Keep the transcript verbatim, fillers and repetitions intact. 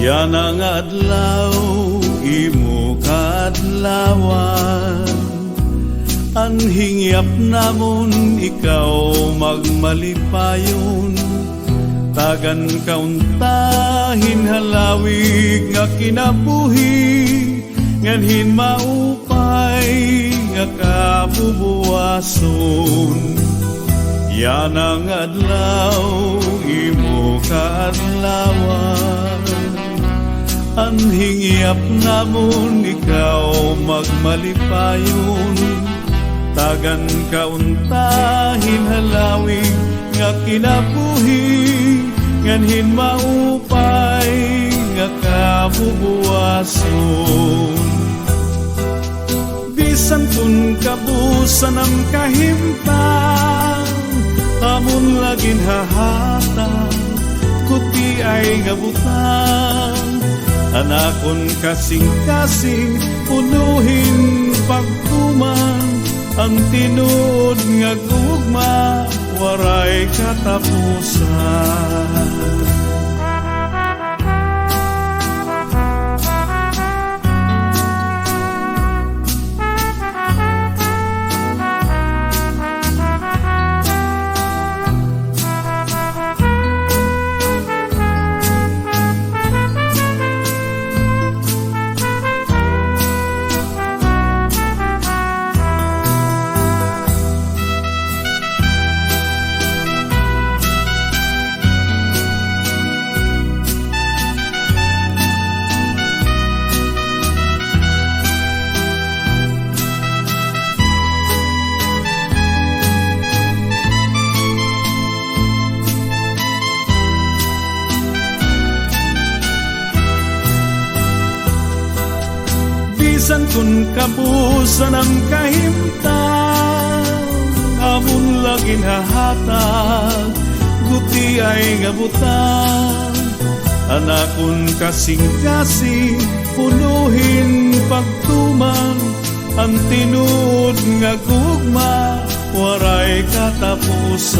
Yana nga adlaw, imo kaadlawan, anhing yapnamon ikaw magmalipayon. Tagan ka unta hin halawig nga kinabuhi, ngan hin maupay nga kabubuwason. Yana nga adlaw, imo kaadlawan, anhing yapnamon ikaw magmalipayon. Tagan ka unta hin halawig nga kinabuhi, ngan hin maupay nga kabubuwason. Bisan kon kabusan an kahimtang, amon la ginhahatag gutiay nga butang. An akon kasingkasing puno hin pagtuman, an tinuod nga gugma waray katapusan. Bisan kon kabusan an kahimtang, amon la ginhahatag gutiay nga butang. An akon kasingkasing puno hin pagtuman, an tinuod nga gugma waray katapusan.